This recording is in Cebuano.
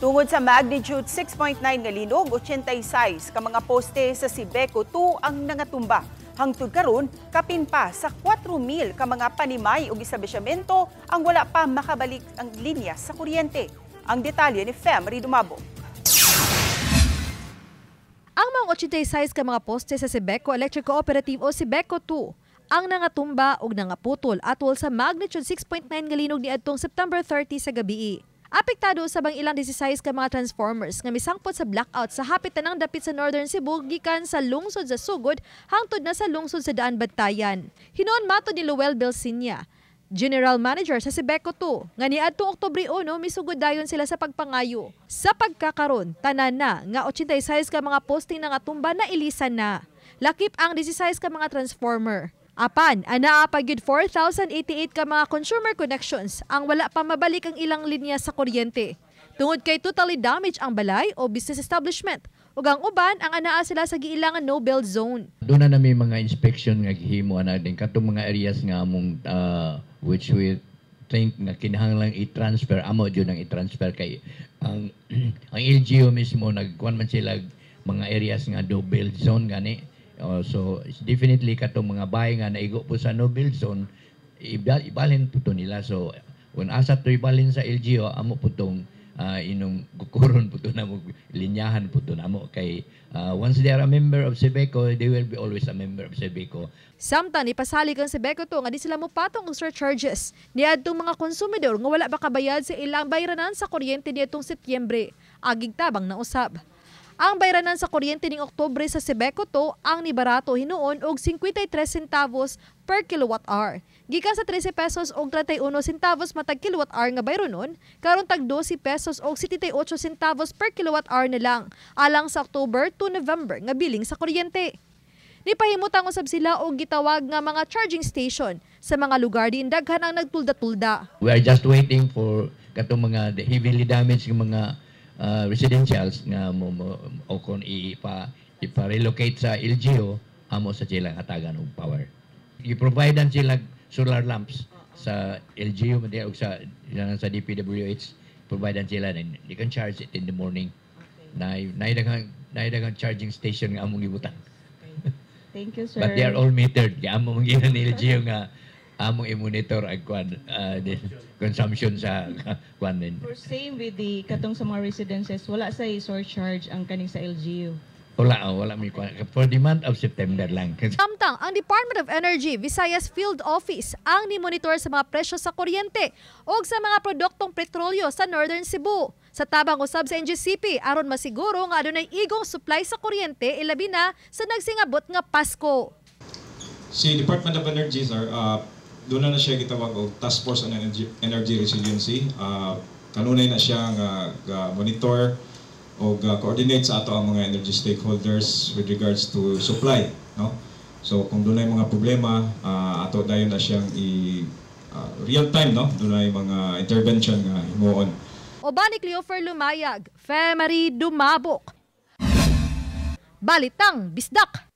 Tungod sa magnitude 6.9 nga linog, 86 ka mga poste sa Cebeco 2 ang nangatumba. Hangtod karon, kapin pa sa 4,000 ka mga panimay ug establishmento ang wala pa makabalik ang linya sa kuryente. Ang detalye ni Femary Dumabo. Ang mga 86 ka mga poste sa Cebeco Electric Cooperative o Cebeco 2 ang nangatumba og nangaputol atol sa magnitude 6.9 nga linog niadtong September 30 sa gabi. Apektado usab ang ilang 16 ka mga transformers nga misangpot sa blackout sa hapit tanang dapit sa Northern Cebu gikan sa lungsod sa Sugod hangtod na sa lungsod sa Daan Bantayan. Hinuon matod ni Luel Belsinia, General Manager sa Cebeco 2, nga niadtong Oktubre 1 misugod dayon sila sa pagpangayo. Sa pagkakaron, tanan na nga 86 ka mga posting nangatumba na ilisan na. Lakip ang 16 ka mga transformer. Apan, anaa pa gyud 4,088 ka mga consumer connections ang wala pa mabalik ang ilang linya sa kuryente. Tungod kay totally damaged ang balay o business establishment ug ang uban ang anaa sila sa giilangan no-build zone. Doon na nami mga inspection nga gihimo ana din katong mga areas nga among which we think nga kinahanglan i-transfer, amo jud ang i-transfer kay ang LGU mismo nagkuan man sila mga areas nga no build zone gani. So it's definitely katong mga bahay nga naigo po sa no build zone, ibalhin po to nila. So kung asa to ibalhin sa LGU, amo po tong inong kukuron po to namo, linyahan po to namo kay once they are a member of Cebeco, they will be always a member of Cebeco. Samtang nipasalig ang Cebeco 2 nga di sila mopatong og surcharges niadtong mga konsumidor nga wala makabayad sa ilang bayranan sa kuryente niadtong Setyembre. Agig tabang na usab. Ang bayranan sa kuryente ning Oktubre sa Cebeco 2 ang nibarato hinuon og 53 centavos per kilowatt hour. Gikan sa 13 pesos og 31 centavos matag kilowatt hour nga bayronon, karon tag 12 pesos og 78 centavos per kilowatt hour na lang alang sa October to November nga billing sa kuryente. Nipahimutang usab sila og gitawag nga mga charging station sa mga lugar diin daghan ang nagtulda-tulda. We are just waiting for katong mga heavily damaged nga mga residentials nga mo o kung ipa relocate sa LGU, amo sa silang hatagan og power. I-provide sila solar lamps sa LGU man diha ug sa DPWH, provide sila and they can charge it in the morning. Na daghang charging station nga among gibutang. Thank you, sir. But they are all metered. Kaya amo man ni LGU nga among i-monitor ang kwan the consumption sa kwan din. For same with the katong sa mga residences, wala sa surcharge ang kaning sa LGU? Wala, oh, wala may kwan. For the month of September lang. Samtang ang Department of Energy Visayas Field Office ang ni-monitor sa mga presyo sa kuryente ug sa mga produktong petrolyo sa Northern Cebu. Sa tabang usab sa NGCP aron masiguro nga adunay igong supply sa kuryente, ilabi na sa nagsingabot nga Pasko. Si Department of Energy, sir, doon na siya gitawag og Task Force on Energy Resiliency. Kanunay na siya nga monitor o coordinate sa ato ang mga energy stakeholders with regards to supply, no? So kung dunay mga problema, ato dayon na siyang i real time, no? Dunay mga intervention nga himuon. Uban ni Cleofer Lumayag, Femery Dumabok. Balitang Bisdak.